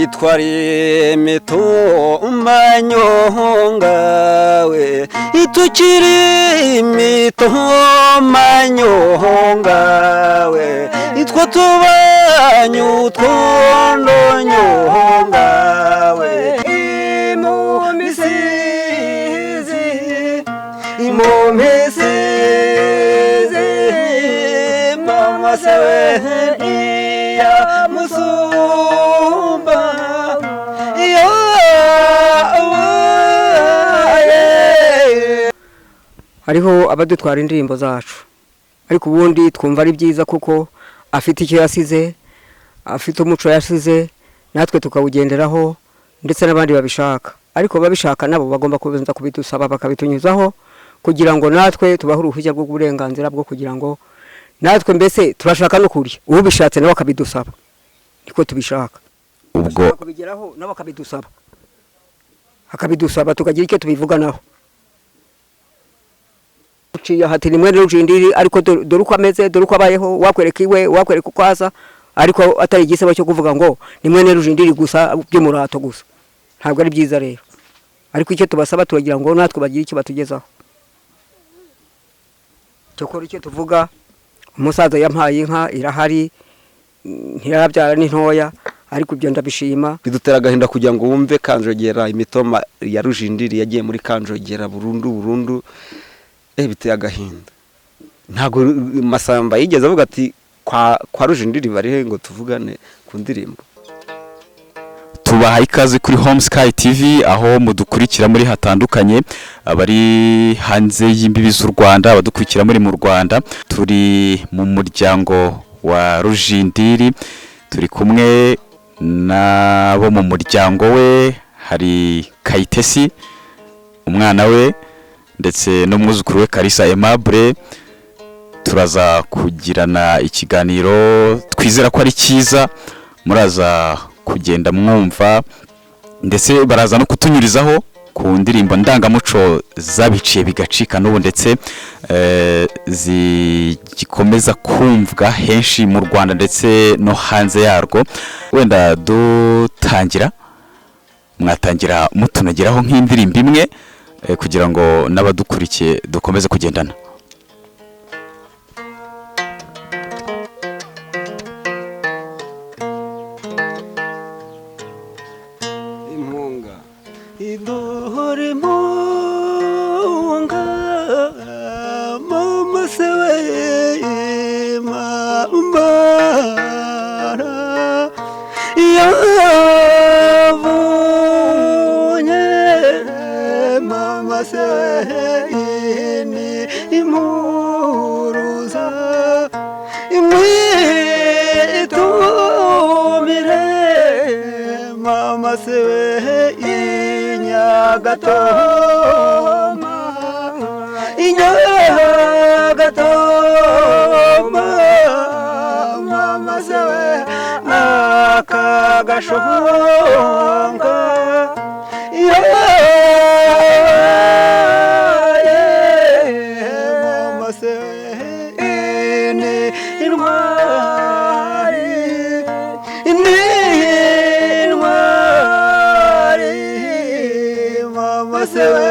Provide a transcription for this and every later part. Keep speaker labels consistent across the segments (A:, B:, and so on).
A: Itwara imitoma nyongawe, itukiri imitoma nyongawe, itwo tubanye utwondo nyongawe. Mu misizi, mu misizi, mama se we iya musumba.
B: Hariho abadutwara indirimbo zacu, ariko ubundi twumva ari byiza kuko afite icyo yasize, afite umuco yasize, natwe tukawugenderaho ndetse n'abandi babishaka. Ariko babishaka nabo bagomba kubanza kubidusaba bakabitunyuzaho kugira ngo natwe tubahe uruhushya rw'uburenganzira bwo kugira ngo natwe mbese turashaka no kurya, ubishatse nawe akabidusaba, niko tubishaka.
C: Ubwo
B: kubigeraho nabo akabidusaba, akabidusaba tukagira icyo tubivuganaho. Uciye hati ni mwene Rujindiri, ariko dore uko ameze, dore uko abayeho, wakwereka iwe, wakwereka uko asa, ariko atari igisebo cyo kuvuga ngo ni mwene Rujindiri gusa by'umurato gusa, ntabwo ari byiza rero. Ariko icyo tubasaba turagira ngo natwe bagire icyo batugezaho. Cyokora icyo tuvuga, umusaza yampaye inka irahari, ntirabyara ni ntoya, ariko ibyo ndabishima.
A: Bidutera agahinda kugira ngo wumve Kanjogera, imitoma ya Rujindiri yagiye muri Kanjogera burundu burundu. Biteye agahinda. Ntabwo Masamba yigeze avuga ati kwa Rujindiri bari ngo tuvugane ku ndirimbo.
C: Tubaha ikaze kuri Home Sky TV, aho mudukurikira muri hatandukanye, abari hanze y'imbibi z'u Rwanda, abadukurikira muri mu Rwanda. Turi mu muryango wa Rujindiri, turi kumwe nabo mu muryango we, hari Kayitesi umwana we ndetse n'umwuzukuru we Kalisa Aimable. Turaza kugirana ikiganiro twizera ko ari cyiza, muraza kugenda mwumva, ndetse baraza no kutunyurizaho ku ndirimbo ndangamuco zabiciye bigacika n'ubu, ndetse zigikomeza kumvwa henshi mu Rwanda ndetse no hanze yarwo. Wenda dutangira, mwatangira mutunageraho nk'indirimbo imwe kugira ngo n'abadukurikiye dukomeze kugendana.
A: Impunga idore impunga, mama se we mama yabonye, mama se we ni impuruza, imwitumire mama se we Inyagatoma, Inyagatoma, mama se we akagashonga, mama se we ni intwari, ni intwari, mama se we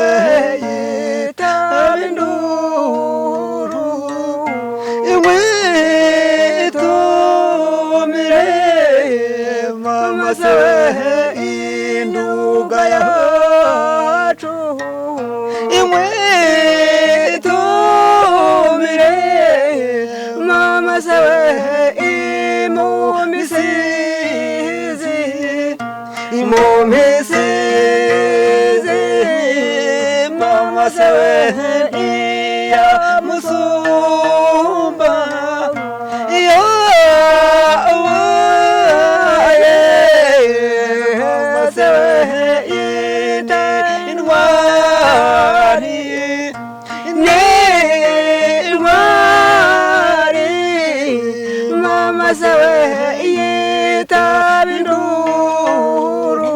A: yitaba induru, imwitumire mama se we induga yacu, imwitumire mama se we mu misizi, mu misizi, mama se we iya musumba, iyo mama se we ite intwari, ni intwari, mama se we yitaba induru.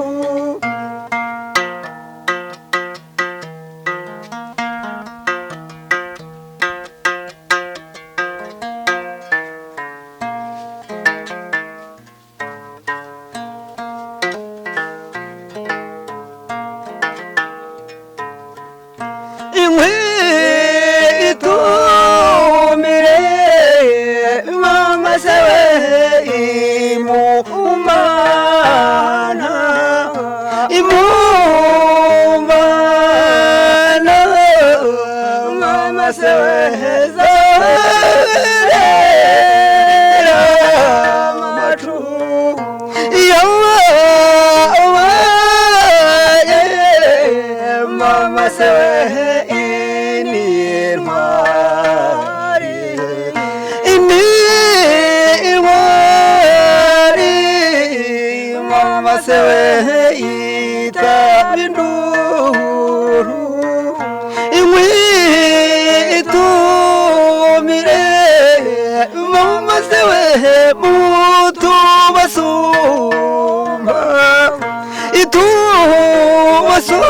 A: Masumba,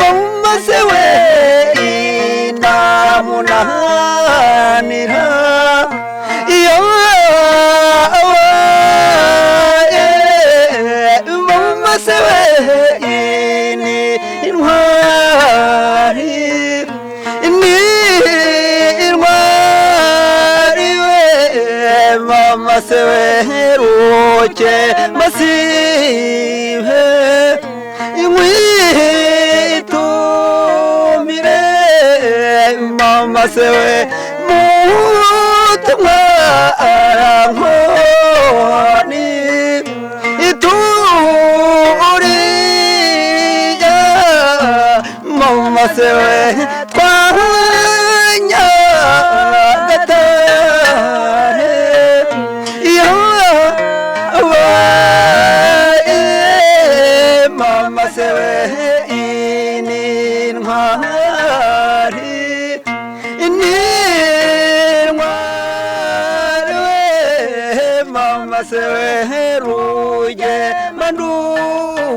A: mama se we ndamunanira iyo mama se we ni intwari, ni intwari we mama se we ruke masibe inkwitumire mama se we mutumwa arankoni ituriya mama se we twanyagatare iyo wae mama se we ni intwari, ni intwari we mama se we ruge manduru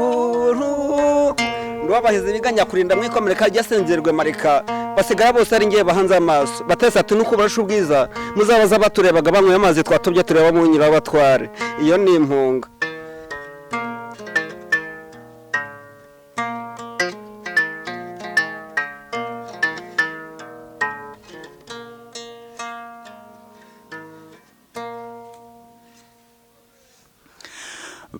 A: ndwabaheze biganya kurinda mwikomereka ryasenzerwe marika basigara bose ari ngiye bahanze amaso batese ati nuko barasha ubwiza muzabaza baturebaga banyweye amazi twatobye tureba mu nyirabatware iyo ni impunga.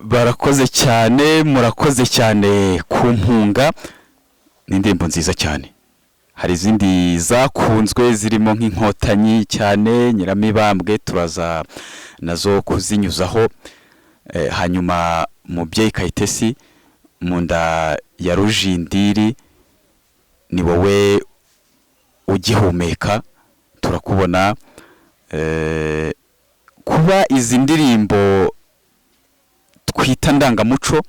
C: Barakoze cyane, murakoze cyane ku mpunga, ni indirimbo nziza cyane. Hari izindi zakunzwe zirimo nk'Inkotanyi cyane, Nyiramibambwe, turaza nazo kuzinyuzaho. Hanyuma mubyeyi Kayitesi, mu nda ya Rujindiri ni wowe ugihumeka, turakubona. Kuba izi ndirimbo twita ndangamuco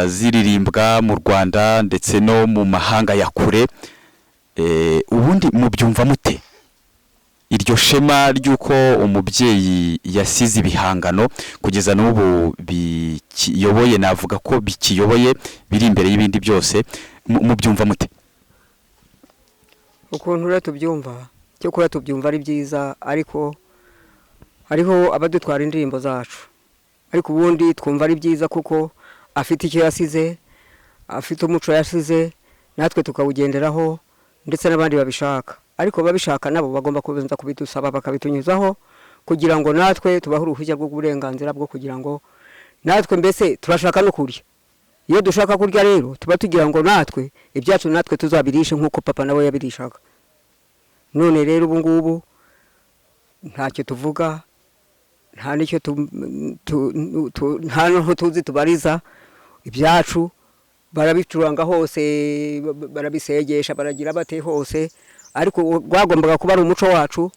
C: ziririmbwa mu Rwanda ndetse no mu mahanga ya kure, ubundi mubyumva mute iryo shema ry'uko umubyeyi yasize ibihangano kugeza n'ubu bikiyoboye, navuga ko bikiyoboye biri imbere y'ibindi byose, mubyumva mute?
B: Ukuntu rero tubyumva, cyo kuba tubyumva ari byiza, ariko hariho abadutwara indirimbo zacu, ariko ubundi twumva ari byiza kuko afite icyo yasize, afite umuco yasize, natwe tukawugenderaho ndetse n'abandi babishaka, ariko babishaka nabo bagomba kubanza kubidusaba bakabitunyuzaho kugira ngo natwe tubahe uruhushya rw'uburenganzira bwo kugira ngo natwe mbese turashaka no kurya. Iyo dushaka kurya rero tuba tugira ngo natwe ibyacu natwe tuzabirishe nk'uko papa nawe yabirishaga. None rero ubu ngubu ntacyo tuvuga, nta nicyo nta n'aho tuzi tubariza ibyacu, barabicuranga hose, barabisegesha, baragira bate hose, ariko rwagombaga kuba ari umuco wacu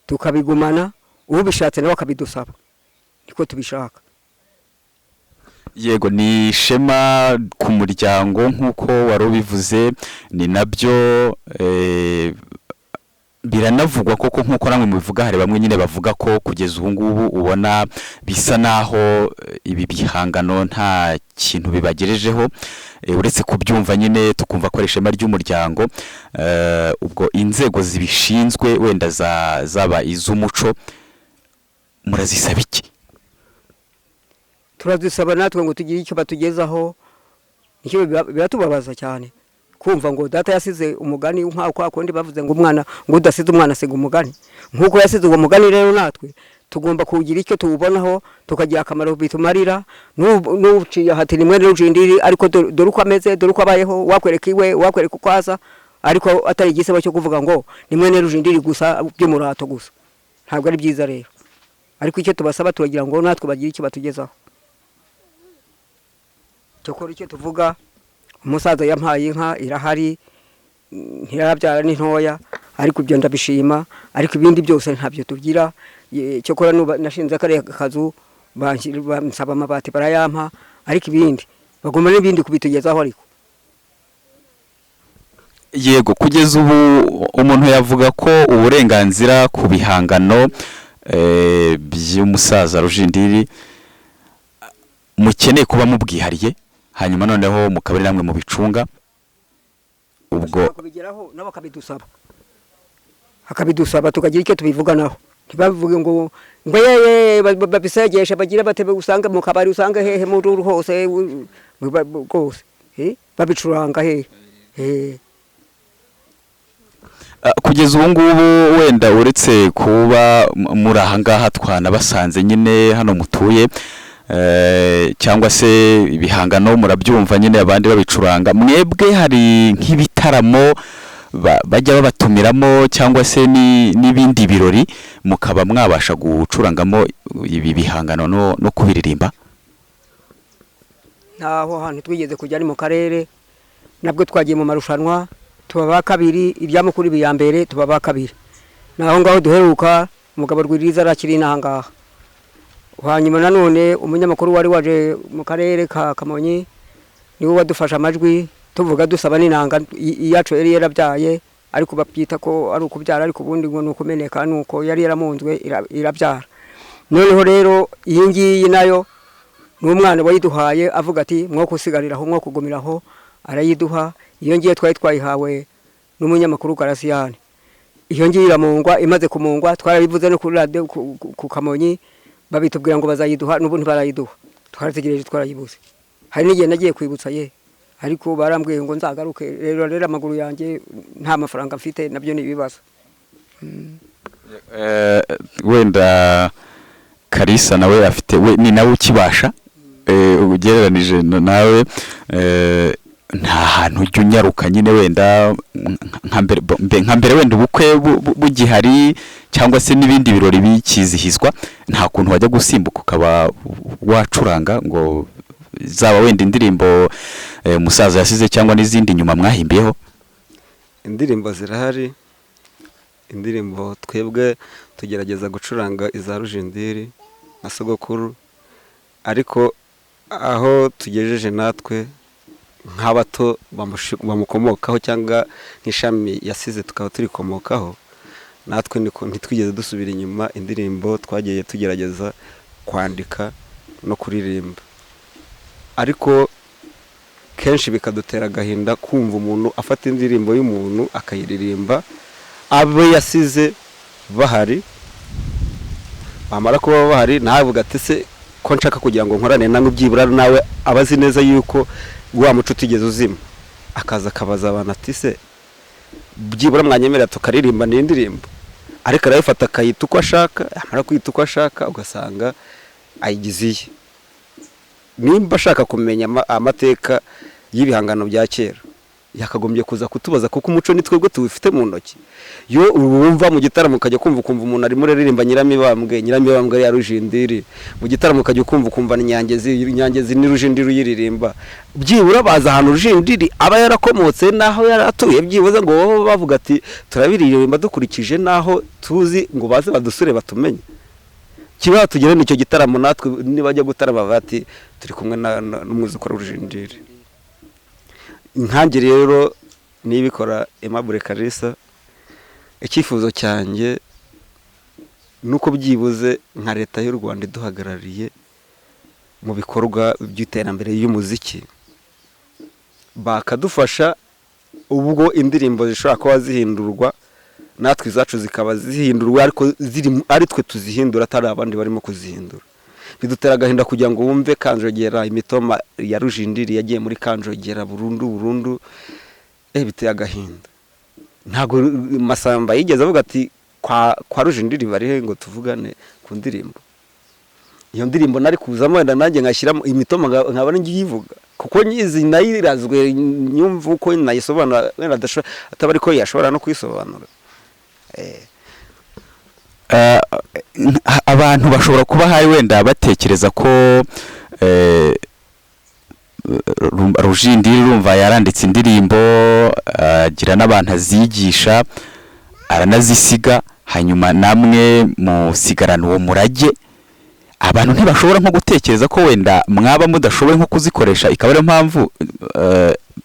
B: tukabigumana, ubishatse nawe akabidusaba, niko tubishaka.
C: Yego, ni ishema ku muryango nk'uko wari ubivuze, ni nabyo biranavugwa koko nk'uko namwe mubivuga. Hari bamwe nyine bavuga ko kugeza ubu ngubu ubona bisa naho ibi bihangano nta kintu bibagejejeho, uretse kubyumva nyine tukumva ko ari ishema ry'umuryango. Ubwo inzego zibishinzwe wenda zaba iz'umuco murazisaba iki?
B: Turazisaba natwe ngo tugire icyo batugezaho, nicyo biratubabaza cyane kumva ngo data yasize umugani nkaho kwa kundi bavuze ngo umwana ngo udasize umwana asiga umugani. Nkuko yasize uwo mugani rero natwe tugomba kugira icyo tuwubonaho, tukagira akamaro bitumarira. N'uciye hati ni mwene Rujindiri, ariko dore uko ameze, dore uko abayeho, wakwereka iwe, wakwereka uko asa, ariko atari igisebo cyo kuvuga ngo ni mwene Rujindiri gusa by'umurato gusa, ntabwo ari byiza rero. Ariko icyo tubasaba turagira ngo natwe bagire icyo batugezaho. Cyokora icyo tuvuga, umusaza yampaye inka irahari, ntirabyara ni ntoya, ariko ibyo ndabishima, ariko ibindi byose ntabyo tugira. Cyokora nashinze kariya kazu bansaba amabati barayampa, ariko ibindi bagomba n'ibindi kubitugezaho. Ariko
C: yego, kugeza ubu umuntu yavuga ko uburenganzira ku bihangano by'umusaza Rujindiri Mukeneye kuba mubwihariye, hanyuma noneho mukaba ari namwe mubicunga ubwo.
B: Bashobora kubigeraho nabo bakabidusaba, akabidusaba tukagira icyo tubivuganaho. Ntibavuge ngo yeye babisegeshe, bagire bate, usanga mu kabari, usanga hehe, mu ruru hose rwose babicuranga hehe.
C: Kugeza ubu ngubu, wenda uretse kuba muri aha ngaha twanabasanze nyine hano mutuye, cyangwa se ibihangano murabyumva nyine abandi babicuranga, mwebwe hari nk'ibitaramo bajya babatumiramo cyangwa se n'ibindi birori mukaba mwabasha gucurangamo ibi bihangano no kubiririmba?
B: Ntaho hantu twigeze kujya, ari mu karere nabwo twagiye mu marushanwa tuba ba kabiri, ibya mukuru ibi ya mbere tuba ba kabiri. Naho ngaho duheruka umugabo Rwiriza arakiri n'aha ngaha. Hanyuma nanone umunyamakuru wari waje mu karere ka Kamonyi niwe wadufashe amajwi tuvuga dusaba n'inanga iyacu yari yarabyaye, ariko babyita ko ari ukubyara, ariko ubundi ngo ni ukumeneka, nuko yari yaramunzwe irabyara. Noneho rero iyi ngiyi nayo ni umwana wayiduhaye, avuga ati mwo kusigariraho, mwo kugumiraho, arayiduha. Iyo ngiyo twari twayihawe n'umunyamakuru Garasiyani. Iyo ngiyo iramungwa, imaze kumungwa twarabivuze no kuri radiyo ku Kamonyi, babitubwira ngo bazayiduha, n'ubu ntibarayiduha. Twarategereje twarayibuze. Hari n'igihe nagiye kwibutsa ye, ariko barambwiye ngo nzagaruke. Rero amaguru yanjye, nta mafaranga mfite, nabyo ni ibibazo.
C: Wenda Kalisa nawe afite, we ni nawe ukibasha, ugereranije nawe, nta hantu ujya unyaruka nyine wenda nka mbere wenda ubukwe bugihari cyangwa se n'ibindi birori bikizihizwa, nta kuntu wajya gusimbuka ukaba wacuranga ngo zaba wenda indirimbo umusaza yasize cyangwa n'izindi nyuma mwahimbiyeho?
A: Indirimbo zirahari. Indirimbo twebwe tugerageza gucuranga iza Rujindiri na sogokuru, ariko aho tugejeje natwe nk'abato bamukomokaho cyangwa nk'ishami yasize tukaba turikomokaho natwe, niko ntitwigeze dusubira inyuma. Indirimbo twagiye tugerageza kwandika no kuririmba, ariko kenshi bikadutera agahinda kumva umuntu afata indirimbo y'umuntu akayiririmba abo yasize bahari. Bamara kuba bahari ntavuga ati: "Se ko nshaka kugira ngo nkorane nawe?" Byibura nawe aba azi neza yuko wa muco utigeze uzima, akaza akabaza abantu ati: "Se byibura mwanyemerera tukaririmba n'indirimbo?" Ariko arayifata akayita uko ashaka, yamara kwita uko ashaka ugasanga ayigize iye. Nimba ashaka kumenya amateka y'ibihangano bya kera, yakagombye kuza kutubaza, kuko umuco ni twebwe tuwufite mu ntoki. Iyo wumva mu gitaramo ukajya kumva ukumva umuntu arimo aririmba Nyiramibambwe, Nyiramibambwe ya Rujindiri, mu gitaramo ukajya ukumva ukumva ni Nyangezi, Nyangezi ni Rujindiri uyiririmba, byibura baza ahantu Rujindiri aba yarakomotse n'aho yari atuye, byibuze ngo babe bavuga ati: "Turabiririmba dukurikije n'aho tuzi," ngo baze badusure batumenye, kiba tugere n'icyo gitaramo. Natwe nibajya gutarama bati: "Turi kumwe n'umwuzukuru Rujindiri." Nkange rero nibikora Aimable Kalisa, icyifuzo cyanjye nuko byibuze nka leta y'u Rwanda iduhagarariye mu bikorwa by'iterambere y'umuziki bakadufasha, ubwo indirimbo zishobora kuba zihindurwa, natwe izacu zikaba zihindurwa, ariko ziri ari twe tuzihindura, atari abandi barimo kuzihindura. Bidutera agahinda kugira ngo wumve Kanjogera, imitoma ya Rujindiri yagiye muri Kanjogera burundu burundu. Biteye agahinda. Ntabwo Masamba yigeze avuga ati: "Kwa Rujindiri bari he ngo tuvugane ku ndirimbo?" Iyo ndirimbo nari kuzamo wenda nanjye ngashyiramo imitoma, nkaba ngiyivuga kuko nyizi, nayirazwe, nyumva uko nayisobanura, wenda ataba ariko yashobora no kuyisobanura.
C: Abantu bashobora kuba hari wenda batekereza ko Rujindiri, urumva yaranditse indirimbo, agira n'abantu azigisha, aranazisiga, hanyuma namwe musigarana uwo murage. Abantu ntibashobora nko gutekereza ko wenda mwaba mudashoboye nko kuzikoresha, ikaba ariyo mpamvu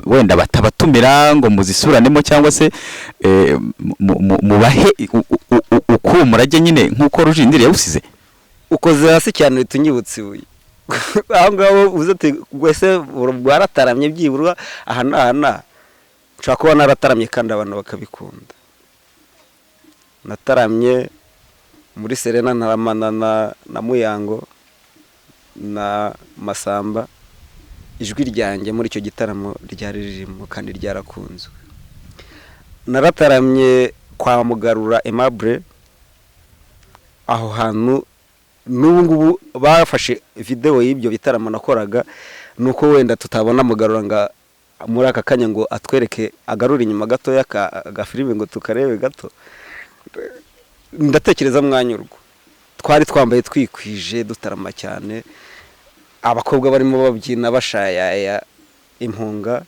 C: wenda batabatumira ngo muzisuranemo cyangwa se mubahe uko uwo murage nyine nk'uko Rujindiri yawusize?
A: Ukoze hasi cyane uhita unyibutsa ibuye. Aho ngaho uvuze ati wese rwarataramye byibura aha n'aha n'aha, nshobora kuba narataramye kandi abantu bakabikunda. Nataramye muri Serena, ntaramana na Muyango na Masamba, ijwi ryanjye muri icyo gitaramo ryari ririmo kandi ryarakunzwe. Narataramye kwa Mugarura Aimable, aho hantu n'ubu ngubu bafashe videwo y'ibyo bitaramo nakoraga, nuko wenda tutabona Mugarura nga muri aka kanya ngo atwereke, agarure inyuma gatoya agafilime ngo tukarebe gato. Ndatekereza mwanyurwa, twari twambaye twikwije dutarama cyane, abakobwa barimo babyina bashayaya impunga,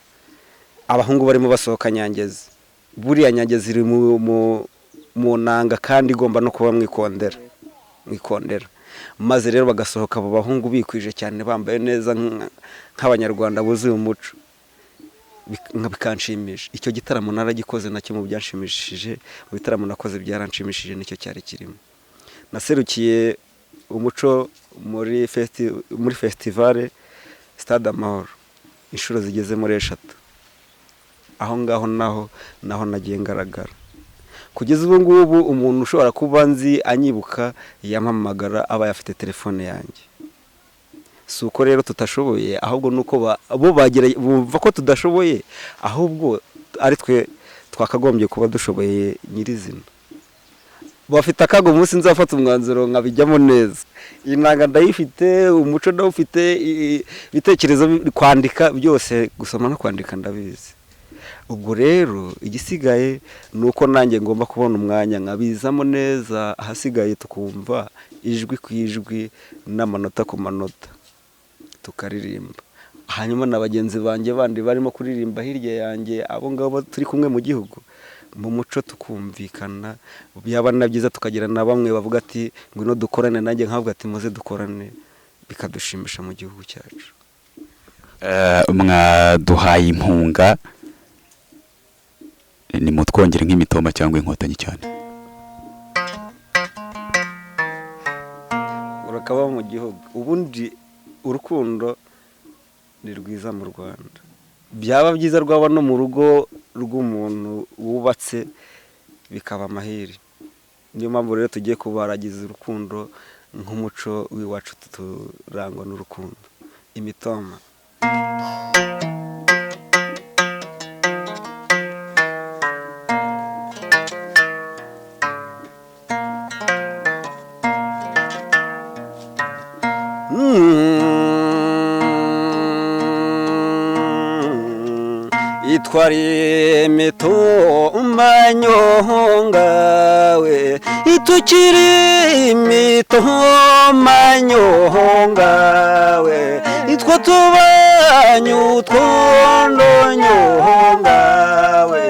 A: abahungu barimo basohoka Nyangezi. Buriya Nyangezi iri mu nanga kandi igomba no kuba mwikondera mwikondera. Maze rero bagasohoka abo bahungu bikwije cyane, bambaye neza nk'abanyarwanda buzuye umuco, bikanshimisha. Icyo gitaramo naragikoze, nacyo mu byanshimishije, mu bitaramo nakoze byaranshimishije nicyo cyari kirimo. Naserukiye umuco muri festival Stade Amahoro inshuro zigeze muri 3. Aho ngaho naho nagiye ngaragara. Kugeza ubu ngubu umuntu ushobora kuba nzi anyibuka yampamagara aba yafite telefone yanjye. Si uko rero tutashoboye, ahubwo nuko bo bagera bumva ko tudashoboye, ahubwo ari twe twakagombye kuba dushoboye nyirizina. Bafite akago umunsi nzafata umwanzuro nkabijyamo neza. Inanga ndayifite, umuco ndawufite, ibitekerezo, kwandika byose, gusoma no kwandika ndabizi. Ubwo rero igisigaye nuko nanjye ngomba kubona umwanya nkabizamo neza, ahasigaye tukumva ijwi ku ijwi n'amanota ku manota tukaririmba. Hanyuma na bagenzi banjye bandi barimo kuririmba hirya yanjye, abo ngabo turi kumwe mu gihugu mu muco tukumvikana, byaba na byiza tukagira na bamwe bavuga ati ngwino dukorane, nanjye nkavuga ati muze dukorane, bikadushimisha mu gihugu cyacu.
C: Mwaduhaye impunga, ni mutwongere nk'imitoma cyangwa inkotanyi cyane.
A: Urakaba mu gihugu. Ubundi urukundo ni rwiza mu Rwanda, byaba byiza rwaba no mu rugo rw'umuntu wubatse bikaba amahiri. Niyo mpamvu rero tugiye kubaragiza urukundo nk'umuco w'iwacu, turangwa n'urukundo. Imitoma. Itwari imitoma nyongawe, itukiri imitoma nyongawe, itwo tubanye utwondo nyongawe,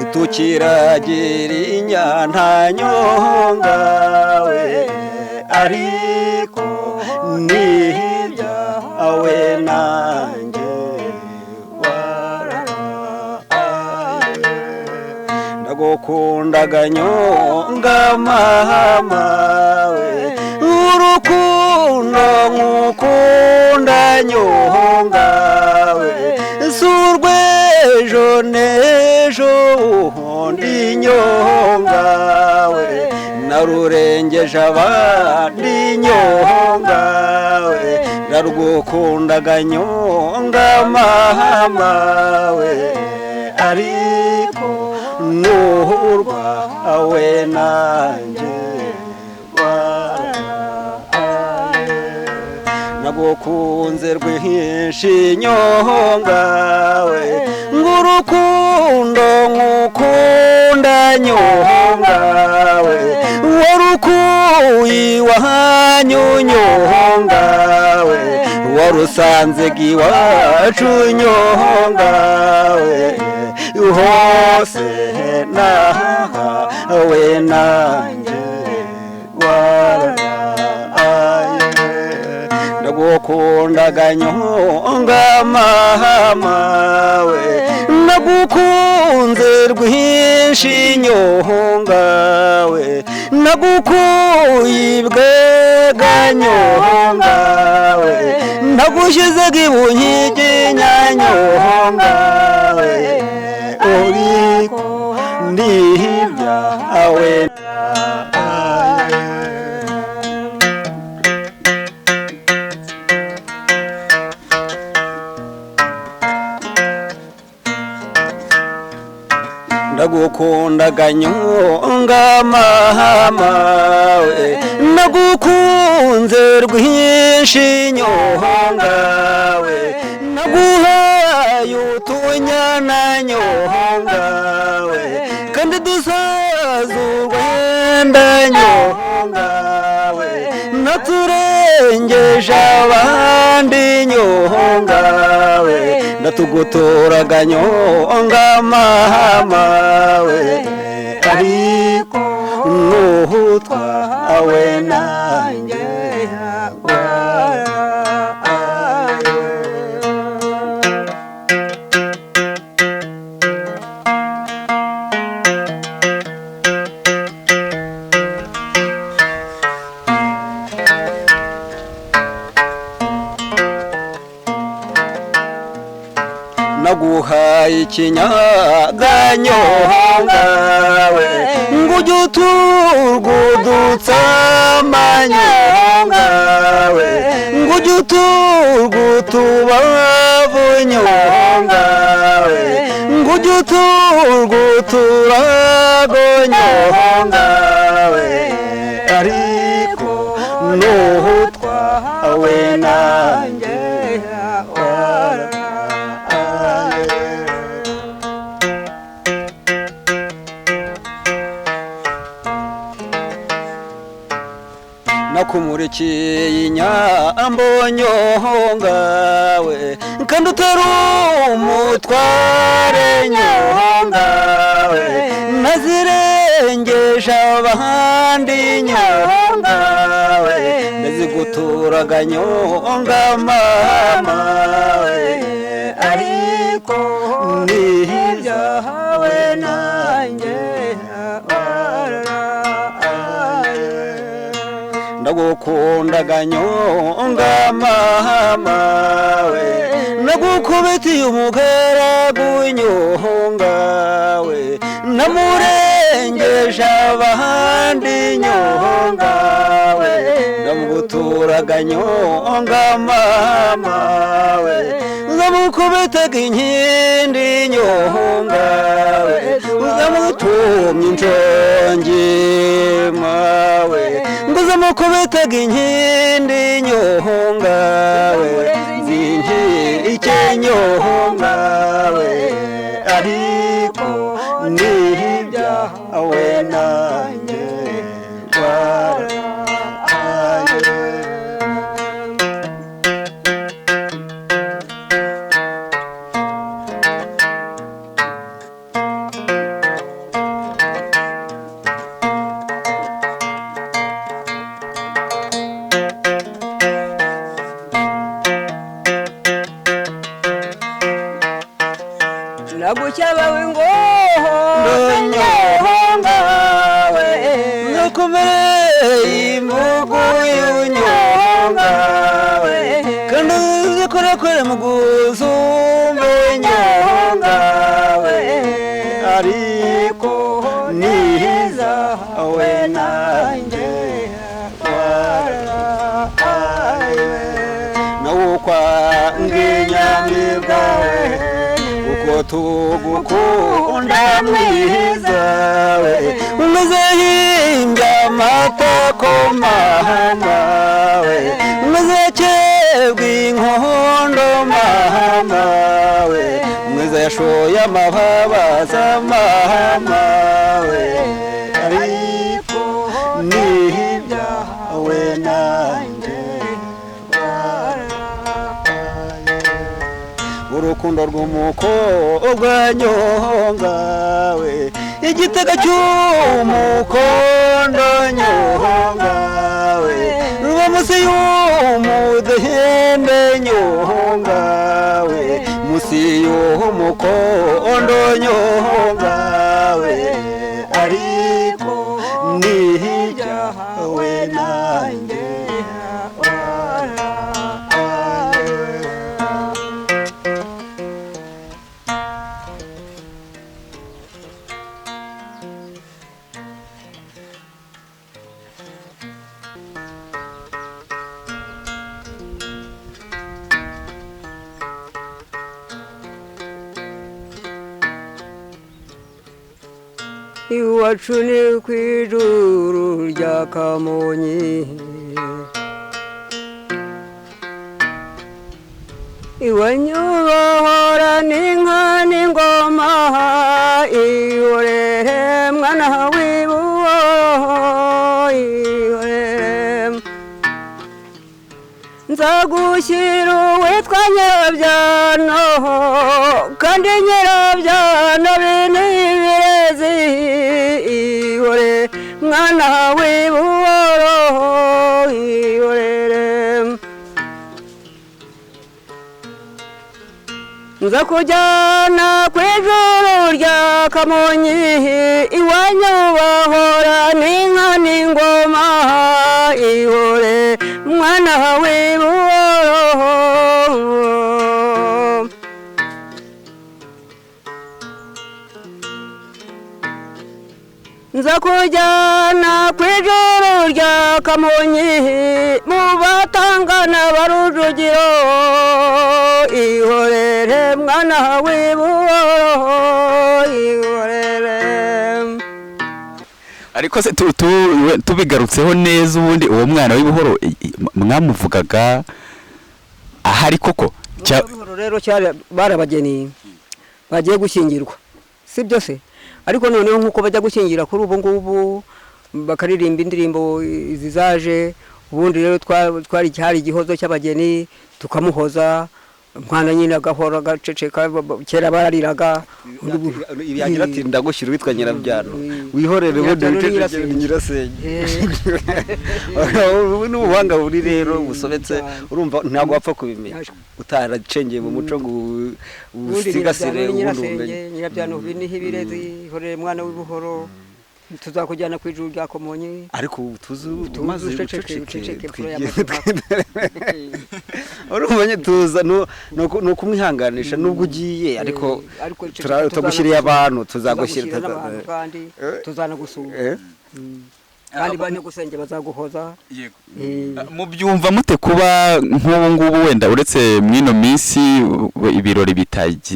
A: itukiragira inyana nyongawe, ariko nibyawe nanjye nagukundaga nyonga mama we, urukundo nkukunda nyonga we, si urw'ejo n'ejo bundi nyonga we, narurengeje abandi nyonga we, narugukundaga nyonga mama we, ariko nuhurwa we nanjye waraye, nagukunze rwinshi nyonga we, ngurukundo nkukunda nyonga we, warukuye iwanyu nyonga we, warusanze iwacu nyonga we, hose nawe nanjye waraye, nagukundaga nyonga mama we, nagukunze rwinshi nyonga we, nagukuye ibwega nyonga we, Nagushyize ibunyigi nyanyonga we, uriko n'ibyawe. Ndagukundaga nyonga mama we, nagukunze rwinshi nyonga we, naguhaye utunyana nyonga we, kandi dusaza urwenda nyonga we, naturengeje abandi nyonga we, ndatugutoraga nyonga mama we, ariko nuhutwawe nanjye. Naguhaye ikinyaga nyonga we, ngo ujye uturwudutsa amanyonga we, ngo ujye uturwutubavu nyonga we, ngo ujye uturwuturago nyonga we, ariko nuhutwawe nanjye. Nakumurikiye inyambo nyonga we, kandi utari umutware nyonga we, nazirengeje abandi nyonga we, naziguturaga nyonga mama we, ariko n'ibyawe nanjye. Ndagukundaga nyonga mama we, nagukubitiye umugaragu nyonga we, namurengeje abandi nyonga we, ndamuguturaga nyonga mama we, nzamukubitaga inkindi nyonga we, uzamutumye inshongi mawe, nguzamukubitaga inkindi nyonga we, zinki nyonga we, ariko n'ibyawe nanjye.
B: Nagucyabawe ngoho
A: nyonga we, nakumereye imvugo y'unyonga we, kandi uzikorakore mu gusumba nyonga we, ariko nizawe nanjye. Nawukwanga inyamibwa we, uko tugukunda mwiza we, umeze himbya amatako mama we, umeze kebwa inkondo mama we, umwiza yashoye amababaza mama we, ariko n'ibyawe nanjye. Urukundo rw'umukobwa nyonga we, igitega cy'umukondo nyonga we, ruba munsi y'umudende nyonga we, munsi y'umukondo nyonga we, ariko n'ibyawe nanjye.
B: Iwacu ni ku ijuru rya Kamonyi. Iwanyu bahorana inka n'ingoma, ihorere mwana w'ibuhoro, ihorere. Nzagushyira uwitwa Nyirabyano, kandi Nyirabyano n'ibirezi, ihore mwana w'ibuhoro, ihorere. Nza kujyana ku ijuru rya Kamonyi, iwanyu bahorana inka n'ingoma, ihore mwana w'ibuhoro. Nza kujyana ku ijuru rya Kamonyi, mu batangana ba Rujugiro, ihorere mwana w'ibuhoro, ihorere.
C: Ariko se tubigarutseho neza, ubundi uwo mwana w'ibuhoro mwamuvugaga ahari koko?
B: Buhoro rero cyari barabageni bagiye gushyingirwa, si byo se? Ariko noneho nk'uko bajya gushyingira kuri ubu ngubu bakaririmba indirimbo zizaje, ubundi rero twari cyari igihozo cy'abageni, tukamuhoza umwana nyine agahora agaceceka. Kera barariraga.
A: Yagira ati ndagushyira uwitwa Nyirabyano, wihorere ubundi wicecekere nyirasenge. Ubu ni ubuhanga buri rero busobetse, urumva ntabwo wapfa kubimenya utaracengeye mu muco ngo usigasire ubundi bumenyi.
B: Nyirabyano niho ibirezi, ihorere mwana w'ibuhoro, tuzakujyana ku ijuru rya Kamonyi.
A: Ariko ubu tuzi umaze uceceke, urumva tuza ni ukumwihanganisha nubwo ugiye, ariko tugushyiriye abantu, tuzagushyira
B: n'abantu kandi tuzanagusura, kandi ba nyogosenge bazaguhoza.
C: Mubyumva mute kuba nk'ubu ngubu wenda uretse mw'ino minsi ibirori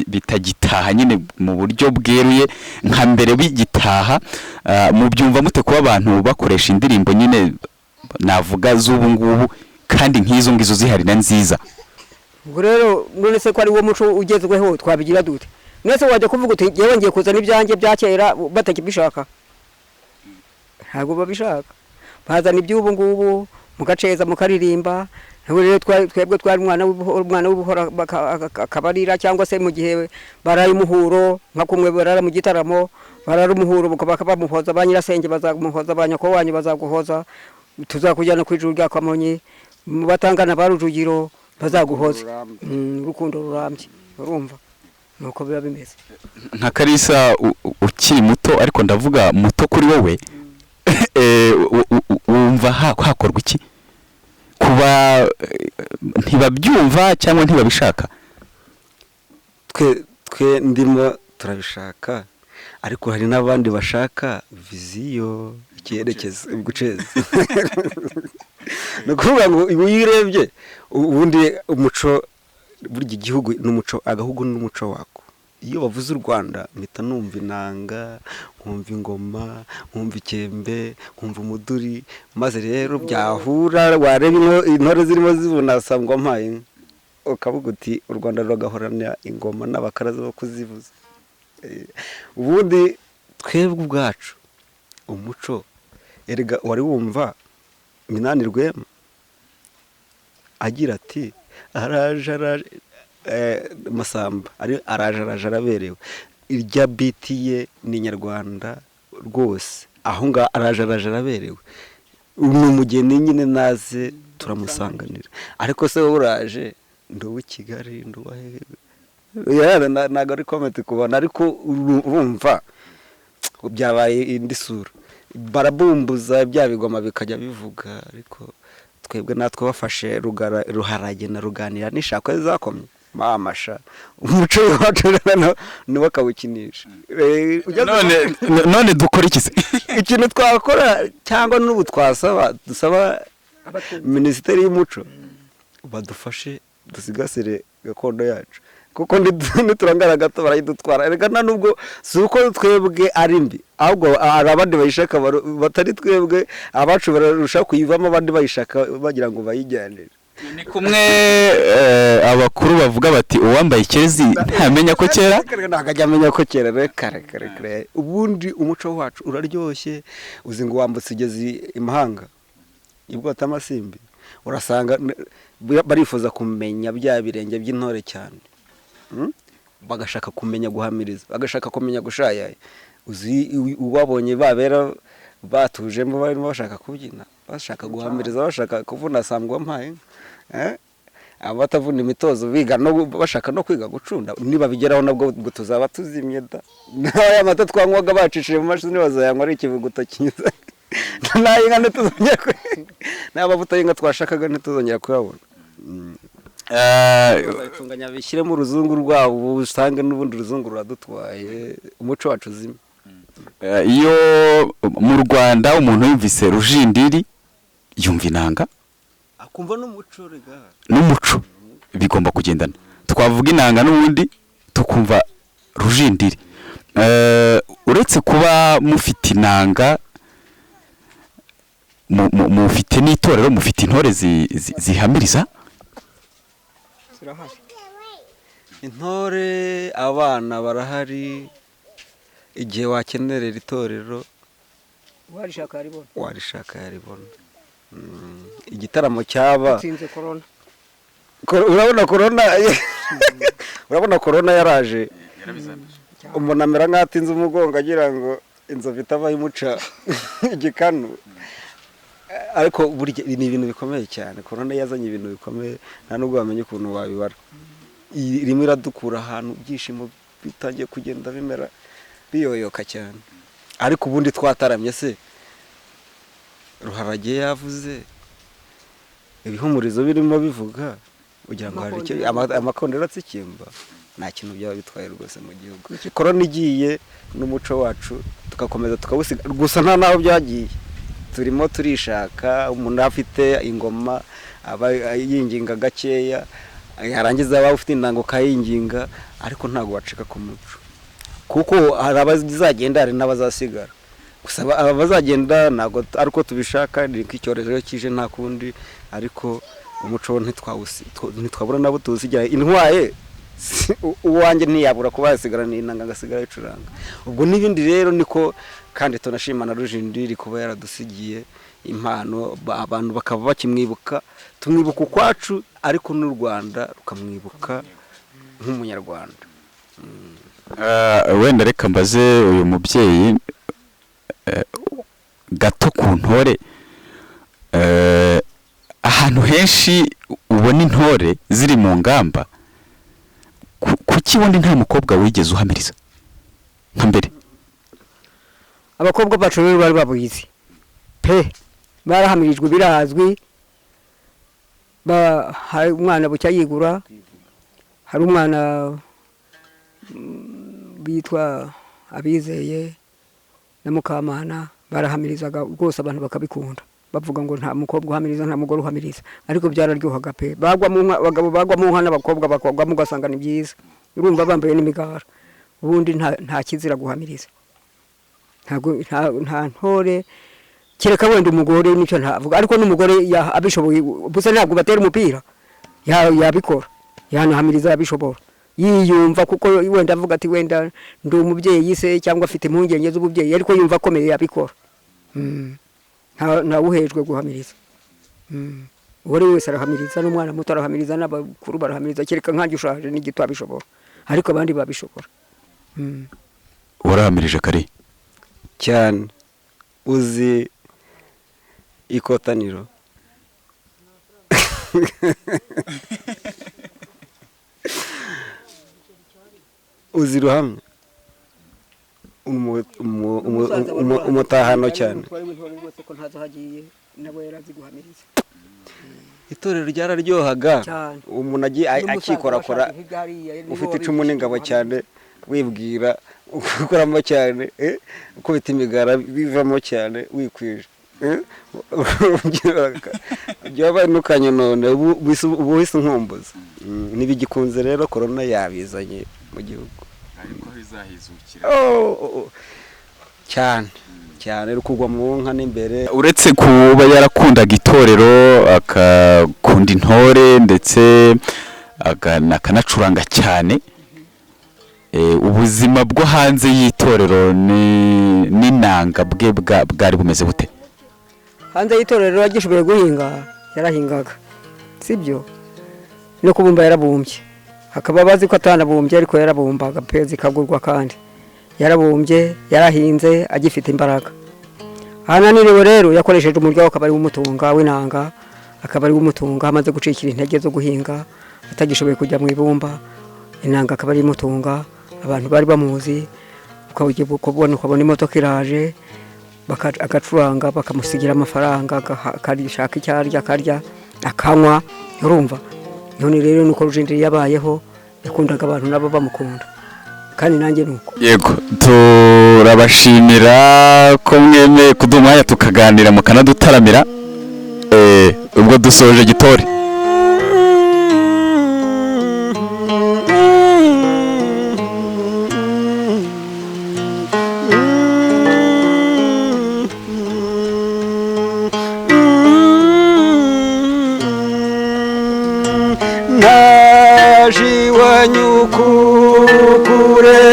C: bitagitaha nyine mu buryo bweruye nka mbere bigitaha, mubyumva mute kuba abantu bakoresha indirimbo nyine navuga z'ubu ngubu kandi nk'izo ngizo zihari na nziza?
B: Ubwo rero none se ko ari wo muco ugezweho twabigira dute? None wajya kuvuga uti ngewe ngiye kuzana ibyanjye bya kera batakibishaka? Ntabwo babishaka, bazana iby'ubu ngubu mugaceza mukaririmba. Rero twebwe twari umwana w'ibuhoro akabarira, cyangwa se mu gihe baraye umuhuro nka kumwe barara mu gitaramo, barara umuhuro bakabamuhoza, ba nyirasenge bazamuhoza, ba nyoko wanyu bazaguhoza, tuzakujyana ku ijuru rya Kamonyi, mu batangana ba Rujugiro bazaguhoza. Urukundo rurambye, urumva nuko biba bimeze.
C: Nka Kalisa ukiri muto, ariko ndavuga muto kuri wowe, wumva hakorwa iki kuba ntibabyumva cyangwa ntibabishaka?
A: Twe ndimo turabishaka, ariko hari n'abandi bashaka viziyo, icyerekezo, guceza. Ni ukuvuga ngo iyo urebye ubundi umuco, burya igihugu n'umuco, agahugu n'umuco wako. Iyo bavuze u Rwanda mpita numva inanga, nkumva ingoma, nkumva ikembe, nkumva umuduri, maze rero byahura wareba intore zirimo zibunasa ngo mpaye, ukavuga uti u Rwanda ruragahorana ingoma n'abakaraza bo kuzivuza. Ubundi twebwe ubwacu umuco, erega wari wumva Minani Rwema agira ati araje araje Masamba araje araje araberewe, irya biti ye ni nyarwanda rwose, aho ngaho araje araje araberewe, ni umugeni nyine naze turamusanganira. Ariko se wowe uraje ndi uw'i Kigali, ndi uwa hehe, ntabwo ari komenti kubona, ariko urumva byabaye indi sura, barabumbuza bya bigoma bikajya bivuga. Ariko twebwe natwe bafashe ruharage na ruganira n'ishakwe zakomye mamasha, umuco wacu niwe akawukinisha.
C: None dukora iki se?
A: Ikintu twakora cyangwa n'ubu twasaba, dusaba minisiteri y'umuco badufashe dusigasire gakondo yacu. Kuko niturangara gato barayidutwara. Reka nta nubwo si uko twebwe ari mbi, ahubwo hari abandi bayishaka batari twebwe, abacu bararusha kuyivamo, abandi bayishaka bagira ngo bayijyanire.
C: Ni kumwe abakuru bavuga bati uwambaye ikezi ntamenya ko kera.
A: Ntabwo ajya amenya ko kera. Reka reka reka, ubundi umuco wacu uraryoshye. Uzi ngo wambutse ugeze imahanga ibwota amasimbi, urasanga barifuza kumenya bya birenge by'intore cyane. Bagashaka kumenya guhamiriza, bagashaka kumenya gushayaya. Uzi uwabonye babera batujemo, barimo bashaka kubyina, bashaka guhamiriza, bashaka kuvuna sangwa mpaye, abatavuna imitozo biga no bashaka no kwiga gucunda. Nibabigeraho nabwo ubwo tuzaba tuzimye da. N'aya mata twanywaga bacishije mu mashini bazayanywa ari ikivuguto cyiza, n'ay'inka ntituzongera n'amavuta y'inka twashakaga ntituzongera kuyabona. Bazabitunganya bishyiremo uruzungu rwabo, usange n'ubundi uruzungu ruradutwaye, umuco wacu uzime.
C: Iyo mu Rwanda umuntu yumvise Rujindiri yumva inanga,
A: akumva n'umuco rega.
C: N'umuco bigomba kugendana. Twavuga inanga n'ubundi tukumva Rujindiri. Uretse kuba mufite inanga, mufite n'itorero, mufite intore zihamiriza.
B: Zirahari.
A: Intore, abana barahari. Igihe wakenerera itorero,
B: warishaka yaribona.
A: Warishaka yaribona. Igitaramo cyaba
B: Dutsinze korona.
A: Urabona korona, urabona korona yaraje, umuntu amera nk'aho atinze umugongo agira ngo inzovu itavaho imuca igikanu. Ariko burya ni ibintu bikomeye cyane. Korona yazanye ibintu bikomeye, nta nubwo wamenya ukuntu wabibara. Irimo iradukura ahantu ibyishimo bitangiye kugenda bimera biyoyoka cyane. Ariko ubundi twataramye se, Ruharage yavuze, ibihumurizo birimo bivuga, ugira ngo hari icyo amakondera atsikimba, nta kintu byaba bitwaye rwose mu gihugu. Korona igiye n'umuco wacu tugakomeza tukawusiga. Gusa nta naho byagiye, turimo turishaka. Umuntu afite ingoma aba yinginga gakeya, yarangiza waba ufite inanga ukayinginga, ariko ntabwo wacika ku muco, kuko hari abazagenda, hari n'abazasigara. Gusa abazagenda ntabwo ari uko tubishaka, ni ko icyorezo kije, nta kundi. Ariko umuco wo ntitwabura nabo tuwusigira intwaye. Uwanjye ntiyabura kuba yasigarana inanga, agasigara ayicuranga. Ubwo n'ibindi rero niko. Kandi tunashima na Rujindiri kuba yaradusigiye impano, abantu bakaba bakimwibuka. Tumwibuka ukwacu, ariko n'u Rwanda rukamwibuka nk'umunyarwanda.
C: Wenda reka mbaze uyu mubyeyi gato ku ntore. Ahantu henshi ubona intore ziri mu ngamba, kuki ubundi nta mukobwa wigeze uhamiriza nka mbere?
B: Abakobwa bacu rero bari babuyizi pe, barahamirijwe, birazwi. Hari umwana bucya yigura, hari umwana bitwa Abizeye na Mukamana, barahamirizaga rwose abantu bakabikunda, bavuga ngo nta mukobwa uhamiriza, nta mugore uhamiriza, ariko byararyohaga pe. Bagwa mu nka, abagabo bagwa mu nka n'abakobwa bakagwamo, ugasanga ni byiza, urumva bambaye n'imigara. Ubundi nta kizira guhamiriza, ntabwo nta ntore, kereka wenda umugore nicyo ntavuga, ariko n'umugore abishoboye gusa, ntabwo batera umupira, yabikora, yanahamiriza, yabishobora yiyumva, kuko wenda avuga ati wenda ndi umubyeyi se, cyangwa afite impungenge z'ububyeyi, ariko yumva akomeye yabikora. Ntawuhejwe guhamiriza. Uwo ari we wese arahamiriza, n'umwana muto arahamiriza, n'abakuru barahamiriza, kereka nkanjye ushaje n'igito abishobora, ariko abandi babishobora.
C: Warahamirije kare?
A: Cyane. Uzi ikotaniro? Uzi ruhamwe umutahano cyane.
B: Umutware w'intore rwose ko ntazi aho agiye, nawe yarazi guhamiriza.
A: Itorero ryararyohaga.
B: Cyane.
A: Umuntu agiye
B: N'umusaza
A: akikorakora
B: washaka nk'igare yari
A: ufite
B: niwe
A: icumu n'ingabo
B: wabigisha.
A: Cyane, wibwira ukoramo cyane, ukubita imigara bivamo cyane, wikwije. Byaba nukanye none ubu uhise unkumbuza. Ntibigikunze rero, korona yabizanye mu gihugu.
C: Ariko bizahizukira.
A: Oh, cyane cyane rukugwa mu nka n'imbere.
C: Uretse kuba yarakundaga itorero, akakunda intore, ndetse akanacuranga cyane, ubuzima bwo hanze y'itorero n'inanga bwe bwari bumeze bute?
B: Hanze y'itorero agishoboye guhinga yarahingaga, sibyo? No kubumba yarabumbye, hakaba bazi ko atanabumbye, ariko yarabumbaga pe, zikagurwa. Kandi yarabumbye, yarahinze agifite imbaraga. Ahananiriwe rero yakoresheje umuryo, akaba ari umutunga w'inanga, akaba ari umutunga. Amaze gucikira intege zo guhinga, atagishoboye kujya mu ibumba, inanga akaba ari imutunga. Abantu bari bamuzi, ukabona ukabona imodoka iraje, agacuranga, bakamusigira amafaranga, akashaka icyo arya, akarya, akanywa. Urumva none rero nuko Rujindiri yabayeho, yakundaga abantu, nabo bamukunda, kandi nanjye nuko.
C: Yego, turabashimira ko mwemeye kuduha umwanya tukaganira, mukanadutaramira. Ubwo dusoje gitore.
A: Naje iwanyu kukureba.